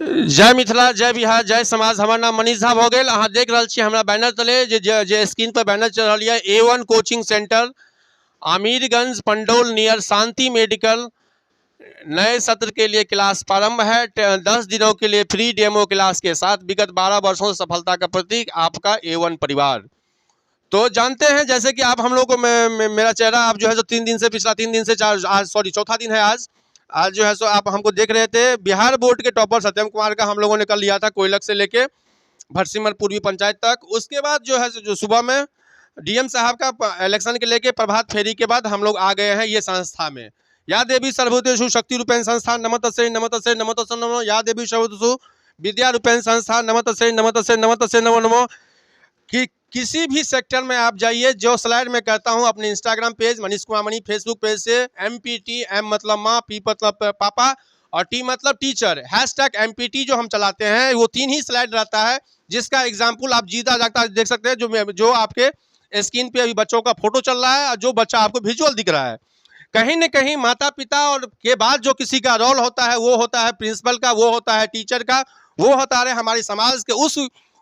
जय मिथिला, जय बिहार, जय समाज। हमर नाम मनीष झा भऽ गेल। अहाँ देख रहल छी हमरा बैनर तले जे जे, जे स्क्रीन पर बैनर चलि रहल यऽ, A1 coaching centre, Amirganj, Pandaul, near Shanti medical. नए सत्र के लिए क्लास प्रारंभ है। 10 दिनों के लिए फ्री डेमो क्लास के साथ विगत 12 वर्षों से सफलता का प्रतीक आपका A1 परिवार। तो जानते हैं जैसे कि आप हम लोग को मेरा चेहरा आप जो है सो 3 दिन से, पिछला 3 दिन से चार, आज सॉरी चौथा दिन है आज। आज जो है सो आप हमको देख रहे थे बिहार बोर्ड के टॉपर सत्यम कुमार का हम लोगों ने कल लिया था कोयलक से लेके भटसिमर पूर्वी पंचायत तक। उसके बाद जो है सो जो सुबह में डीएम साहब का इलेक्शन के लेके प्रभात फेरी के बाद हम लोग आ गए हैं ये संस्था में। या देवी सर्वभूतेषु शक्ति रूपेण संस्था नमः तस्यै नमः तस्यै नमः तस्यै नमः। या देवी सर्वभूतेषु विद्या रूपेण संस्था नमः तस्यै नमः तस्यै नमः तस्यै नमो नमः। कि किसी भी सेक्टर में आप जाइए, जो स्लाइड में कहता हूं अपने Instagram page Manish Kumar Mani, Facebook page से एम पी टी, एम मतलब माँ, पी मतलब पापा और टी मतलब टीचर, हैशटैग एम पी टी जो हम चलाते हैं वो 3 ही स्लाइड रहता है, जिसका एग्जाम्पल आप जीता जागता देख सकते हैं, जो आपके स्क्रीन पे अभी बच्चों का फोटो चल रहा है और जो बच्चा आपको विजुअल दिख रहा है। कहीं न कहीं माता पिता और के बाद जो किसी का रोल होता है वो होता है प्रिंसिपल का, वो होता है टीचर का, वो होता है हमारे समाज के उस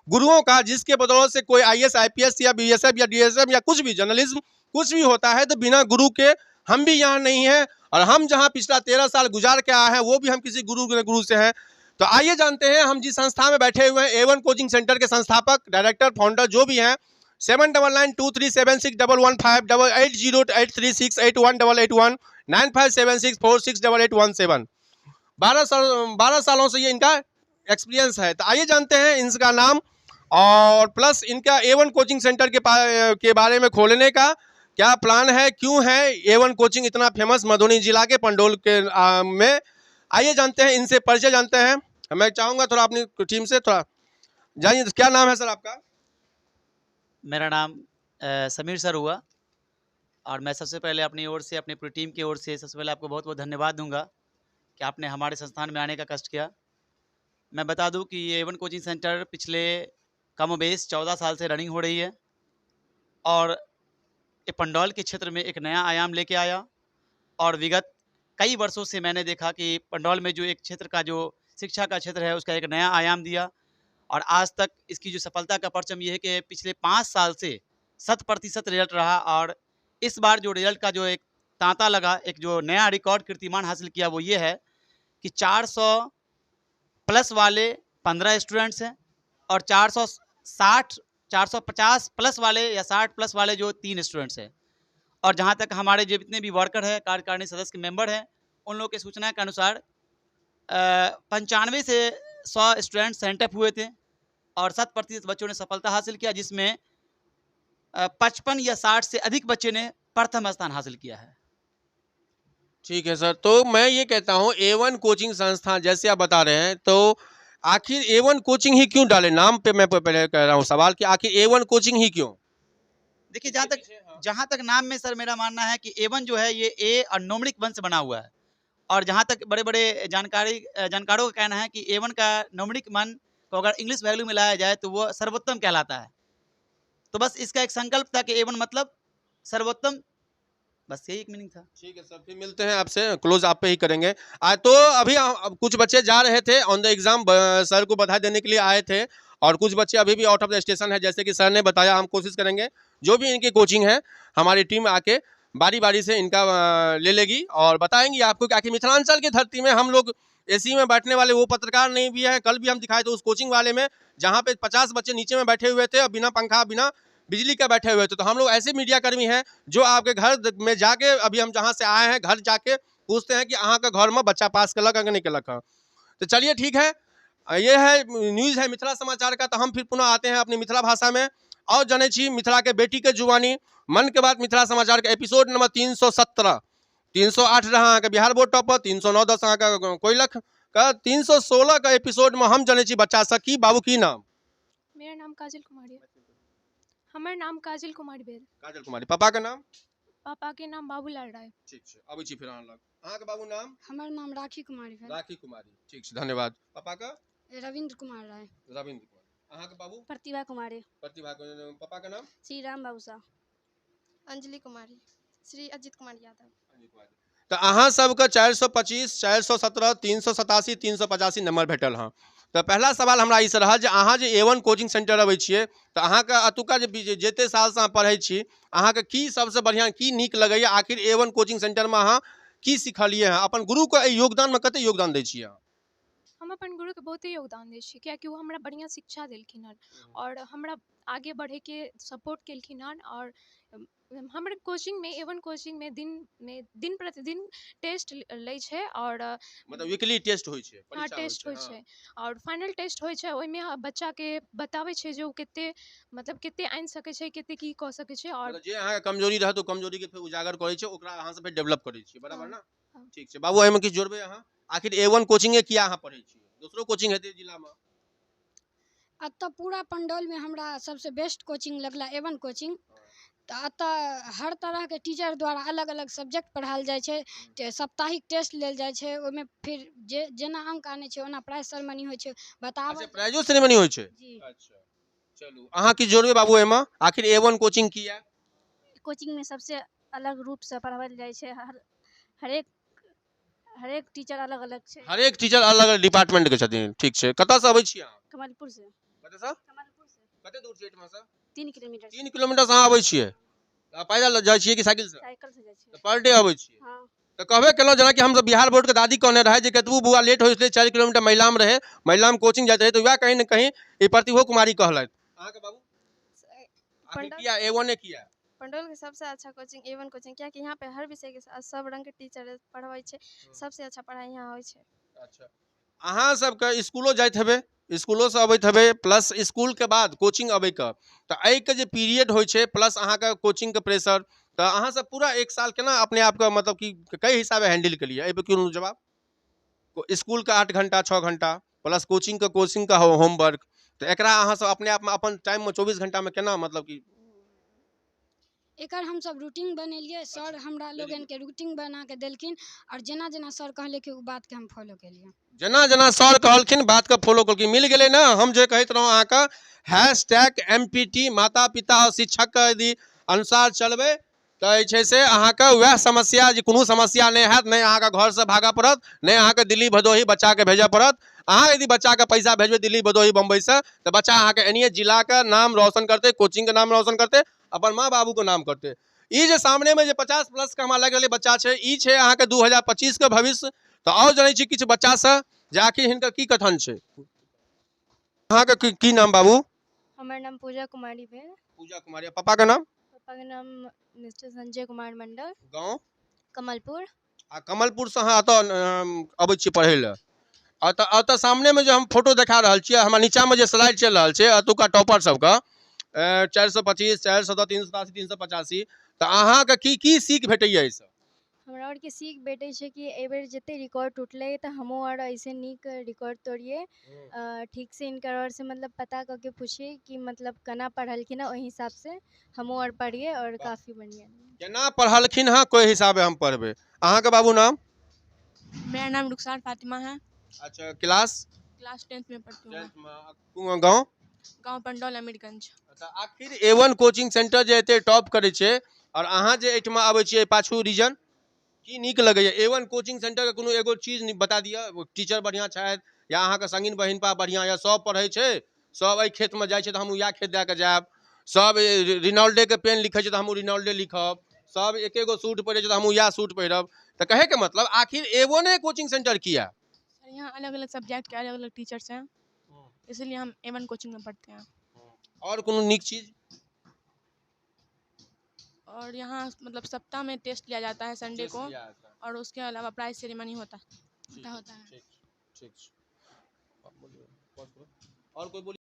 गुरुओं का जिसके बदौलत से कोई I S, I P S या बी एस एफ या डी एस एफ या कुछ भी जर्नलिज्म कुछ भी होता है। तो बिना गुरु के हम भी यहाँ नहीं हैं और हम जहाँ पिछला 13 साल गुजार के आए हैं वो भी हम किसी गुरु से हैं। तो आइए जानते हैं हम जिस संस्था में बैठे हुए हैं ए वन कोचिंग सेंटर के संस्थापक, डायरेक्टर, फाउंडर जो भी हैं, seven double nine two three seven six double one five, double eight zero eight three six eight one double eight one, nine five seven six four six double eight one seven. 12 सालों से ये इनका experience है। तो आइए जानते हैं इनका नाम और प्लस इनका ए वन कोचिंग सेंटर के बारे में खोलने का क्या प्लान है, क्यों है ए वन कोचिंग इतना फेमस मधुबनी जिला के पंडौल के में। आइए जानते हैं, इनसे परिचय जानते हैं। मैं चाहूँगा थोड़ा अपनी टीम से थोड़ा जानिए। क्या नाम है सर आपका? मेरा नाम समीर सर हुआ और मैं सबसे पहले अपनी ओर से, अपनी पूरी टीम की ओर से सबसे पहले आपको बहुत बहुत धन्यवाद दूंगा कि आपने हमारे संस्थान में आने का कष्ट किया। मैं बता दूं कि ये ए वन कोचिंग सेंटर पिछले कम बेस 14 साल से रनिंग हो रही है और ये पंडौल के क्षेत्र में एक नया आयाम लेके आया। और विगत कई वर्षों से मैंने देखा कि पंडौल में जो एक क्षेत्र का, जो शिक्षा का क्षेत्र है, उसका एक नया आयाम दिया। और आज तक इसकी जो सफलता का परचम ये है कि पिछले 5 साल से 100% रिजल्ट रहा और इस बार जो रिजल्ट का जो एक तांता लगा, एक जो नया रिकॉर्ड कीर्तिमान हासिल किया वो ये है कि 400 प्लस वाले 15 स्टूडेंट्स हैं और 460, 450 प्लस वाले या 60 प्लस वाले जो 3 स्टूडेंट्स हैं। और जहाँ तक हमारे जितने भी वर्कर हैं, कार्यकारिणी सदस्य के मेंबर हैं, उन लोगों की सूचना के अनुसार 95 से 100 स्टूडेंट सेंटअप हुए थे और 100% बच्चों ने सफलता हासिल किया, जिसमें 55 या 60 से अधिक बच्चे ने प्रथम स्थान हासिल किया है। ठीक है सर, तो मैं ये कहता हूँ ए वन कोचिंग संस्था जैसे आप बता रहे हैं, तो आखिर ए वन कोचिंग ही क्यों डाले? नाम पे मैं पहले कह रहा हूँ सवाल कि आखिर ए वन कोचिंग ही क्यों? देखिए, जहाँ तक नाम में सर मेरा मानना है कि ए वन जो है ये ए और नोमरिक वन से बना हुआ है। और जहाँ तक बड़े-बड़े जानकारों का कहना है कि ए वन का नोमरिक वन को अगर इंग्लिश वैल्यू में लाया जाए तो वो सर्वोत्तम कहलाता है। तो बस इसका एक संकल्प था कि ए वन मतलब सर्वोत्तम, बस यही एक मीनिंग था। ठीक है सर, फिर मिलते हैं आपसे, क्लोज आप पे ही करेंगे। तो अभी अब कुछ बच्चे जा रहे थे ऑन the exam, sir को बधाई देने के लिए आए थे और कुछ बच्चे अभी भी आउट ऑफ the station है, जैसे कि सर ने बताया। हम कोशिश करेंगे जो भी इनकी कोचिंग है हमारी टीम आके बारी-बारी से इनका ले लेगी और बताएंगी आपको कि आखिर मिथिलांचल की धरती में हम लोग एसी में बैठने वाले वो पत्रकार नहीं भी हैं। कल भी हम दिखाए थे उस कोचिंग वाले में जहाँ पे 50 बच्चे नीचे में बैठे हुए थे और बिना पंखा बिना बिजली का बैठे हुए थे। तो हम लोग ऐसे मीडियाकर्मी हैं जो आपके घर में जाके, अभी हम जहाँ से आए हैं घर जाके पूछते हैं कि अहाँ के घर में बच्चा पास कलक कि नहीं कलक। तो चलिए ठीक है, ये है न्यूज़ है मिथिला समाचार का। तो हम फिर पुनः आते हैं अपनी मिथिला भाषा में और जनै छी मिथिला के बेटी के जुबानी मन के बात मिथिला समाचार के एपिसोड नंबर 317, 308 रहा अहाँके बिहार बोर्ड टॉपर, 309 10 अहाँके कोयलख का, 316 का एपिसोड में हम जनै छी बच्चा से की बाबू की नाम? मेरा नाम काजल कुमारी है। हमर नाम काजल कुमारी भेल। काजल कुमारी। पापा के नाम? पापा के नाम बाबूलाल राय। ठीक छै, अबै छी फिर अहाँ लग। अहाँ के बाबू नाम? हमर नाम राखी कुमारी भेल। राखी कुमारी, ठीक छै, धन्यवाद। पापा का? रविंद्र कुमार राय। रविंद्र कुमार। अहाँ के बाबू? प्रतिभा कुमारी। प्रतिभा कुमारी। पापा के नाम? श्री राम बाबू साह। अंजलि कुमारी। श्री अजित कुमार यादव। अंजलि कुमारी। तऽ अहाँ सबके 425, 417, 387, 385 नंबर भेटल हँ। तऽ पहला सवाल हमरा ई से रहल जे अहाँ जे ए1 कोचिंग सेंटर अबै छियै तऽ अहाँके एतुका जे जते सालसँ अहाँ पढ़ै छी, अहाँके की सबसँ बढ़िआँ की नीक लगैए? आखिर ए1 कोचिंग सेंटरमे अहाँ की सिखलियै हँ? अपन गुरुके एहि योगदानमे कते योगदान दै छियै अहाँ? हम अपन गुरुके बहुते योगदान दै छियै, कियाकि ओ हमरा बढ़िआँ शिक्षा देलखिन हन आओर हमरा आगे बढ़ैके सपोर्ट केलखिन हन। आओर हमर कोचिंगमे, ए1 कोचिंगमे दिनमे दिन प्रतिदिन टेस्ट लै छै आओर मतलब वीकली टेस्ट होइ छै? हँ, टेस्ट होइ छै आओर फाइनल टेस्ट होइ छै। ओहिमे बच्चाके बताबै छै जे ओ कते, मतलब कते आनि सकै छै, कते की कऽ सकै छै। आओर जे अहाँके कमजोरी रहत ओ कमजोरीके फेर उजागर करै छै, ओकरा अहाँ सब फेर डेवलप करै छियै, बराबर ने? ठीक छै बाबू, एहिमे किछु जोड़बै अहाँ? आखिर ए1 कोचिंगे किया अहाँ पढ़ै छियै? दोसरो कोचिंग हेतै जिलामे। एतऽ पूरा पंडौलमे हमरा सबसँ बेस्ट कोचिंग लगला ए1 कोचिंग। तऽ एतऽ हर तरहके टीचर द्वारा अलग अलग सब्जेक्ट पढ़ायल जाइ छै, साप्ताहिक टेस्ट लेल जाइ छै, ओहिमे फिर जे जेना अंक आनै छै ओना प्राइज सेरेमनी होइ छै। बताबऽ, प्राइजो सेरेमनी होइ छै। जी। अच्छा चलू, अहाँ की जोड़बै बाबू एहिमे? आखिर ए1 कोचिंग किया? कोचिंगमे सबसँ अलग रूपसँ पढ़ाओल जाइ छै। हरेक हरेक टीचर अलग अलग छै। हरेक टीचर अलग अलग डिपार्टमेंट के छथिन। ठीक छै, कतऽसँ अबै छी अहाँ? कमलपुर से। कतऽसँ? कमलपुर से। कते दूर छै एहिठामसँ? 3 किलोमीटर। 3 किलोमीटर से अहाँ अबै छियै? पैदल जाइ छियै कि साइकिलसँ? साइकिल से जाइ छियै। पर डे अबै छियै? हँ। तऽ कहबे केलहुँ, जेनाकि हमसब बिहार बोर्डके दादी कहने रहै जे कतबो बौआ लेट होइ छलै, 4 किलोमीटर महिलाम रहै, महिलाम कोचिंग जाइत रहै, तऽ वएह कहीं ने कहीं ई प्रतिभो कुमारी कहलथि। अहाँके बाबू किया ए1 किया? पंडौल के सबसे अच्छा कोचिंग ए1 कोचिंग, कियाकि यहाँ पे हर विषय के सब रंग के टीचर पढ़बै छै, सबसे अच्छा पढ़ाई यहाँ होइ छै। अच्छा, अहाँ सबके स्कूलो जाइत हेबै, स्कूलोसँ अबैत हेबै, प्लस स्कूलके बाद कोचिंग अबैके, तऽ एहिके जे पीरियड होइ छै, प्लस अहाँके कोचिंगके प्रेशर, तऽ अहाँ सब पूरा एक साल केना अपने आपके मतलब कि कई हिसाबे हैंडल केलियै? एहिपर कोनो जवाब? स्कूलके 8 घंटा 6 घंटा प्लस कोचिंगके, कोचिंगके होमवर्क, तऽ एकरा अहाँ सब अपने आपमे अपन टाइममे 24 घंटामे केना मतलब कि एकर हमसब रूटीन बनेलियै। सर हमरा लोगनके रूटीन बनाके देलखिन आओर जेना जेना सर कहलखिन ओ बातके हम फॉलो केलियै। जेना जेना सर कहलखिन बातके फॉलो केलखिन। मिल गेलै ने? हम जे कहैत रहौं अहाँके #MPT माता पिता आओर शिक्षकके यदि अनुसार चलबै तऽ जे छै से अहाँके वएह समस्या जे कोनो समस्या नहि हैत, नहि अहाँके घरसँ भागऽ पड़त, नहि अहाँके दिल्ली भदोही बच्चाके भेजऽ पड़त। अहाँ यदि बच्चाके पैसा भेजबै दिल्ली भदोही बम्बईसँ तऽ बच्चा अहाँके एनिये जिलाके नाम रोशन करतै, कोचिंगके नाम रोशन करतै, अपन माँ बाबूके नाम करतै। ई जे सामनेमे जे 50 प्लसके हमरा लागि रहलै बच्चा छै, ई छै अहाँके 2025 के भविष्य। तऽ आओर जनै छी किछु बच्चासँ जे आखिर हिनकर की कथन छै। अहाँके की नाम बाबू? हमर नाम पूजा कुमारी भेल। पूजा कुमारी। पापाके नाम? पापाके नाम मिस्टर संजय कुमार मंडल। गाँव? कमलपुर। आ कमलपुरसँ अहाँ एतऽ अबै छियै पढ़ै लए? एतऽ सामनेमे जे हम फोटो देखा रहल छियै, हमरा नीचाँमे जे स्लाइड चलि रहल छै एतुका टॉपर सबके 425, 417, 387, 385, तऽ अहाँके की की सीख भेटैए एहिसँ? हमरा आरके सीख भेटै छै कि एहिबेर जते रिकॉर्ड टूटलै तऽ हमहूँ आर ऐसे नीक रिकॉर्ड तोड़ियै, ठीक से इनकर आरसँ मतलब पता कऽ के पुछियै कि मतलब केना पढ़लखिन हँ, ओहि हिसाबसँ हमहूँ आर पढ़ियै आओर काफी बढ़िआँ। केना पढ़लखिन हँ कोइ हिसाबे हम पढ़बै। अहाँके बाबू नाम? मेरा नाम रुखसार फातिमा है। अच्छा, क्लास? क्लास 10th में पढ़ती हूँ। गाँव? गांव पंडौल अमीरगंज। तऽ आखिर ए1 कोचिंग सेंटर जे एते टॉप करै छै आओर अहाँ जे एहिठमा अबै छियै, पाछू रीजन की नीक लगैए? ए1 कोचिंग सेंटरके कोनो एगो चीज बता दिअ। टीचर बढ़िआँ छथि या अहाँके संगिन बहिनपा बढ़िआँ, या सब पढ़ै छै, सब एहि खेतमे जाइ छै तऽ हमहूँ इएह खेत दए कऽ जायब, सब रिनॉल्डेके पेन लिखै छै तऽ हमहूँ रिनॉल्डे लिखब, सब एके गो सूट पहिरै छै तऽ हमहूँ इएह सूट पहिरब, तऽ कहैके मतलब आखिर ए1 कोचिंग सेंटर किया? सर, यहाँ अलग अलग सब्जेक्ट के अलग अलग टीचर्स हैं, इसलिए हम ए1 कोचिंग में पढ़ते हैं। आओर कोनो नीक चीज? और यहाँ मतलब सप्ताह में टेस्ट लिया जाता है संडे को और उसके अलावा प्राइज सेरेमनी होता होता होता है। ठीक, ठीक। और कोई बोलिए।